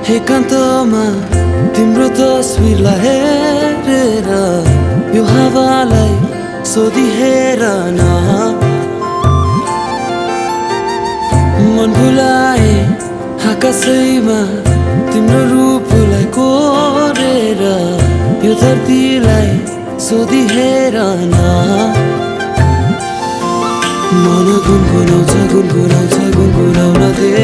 एकान्तमा तिम्रो तस्बिरलाई हेरेर यो हावालाई सोधी हेर न मन भुलाए आकाशैमा तिम्रो रूपलाई कोरेर यो धरतीलाई सोधी हेर न मन गुनगुनाउँछ गुनगुनाउँछ गुनगुनाउन दे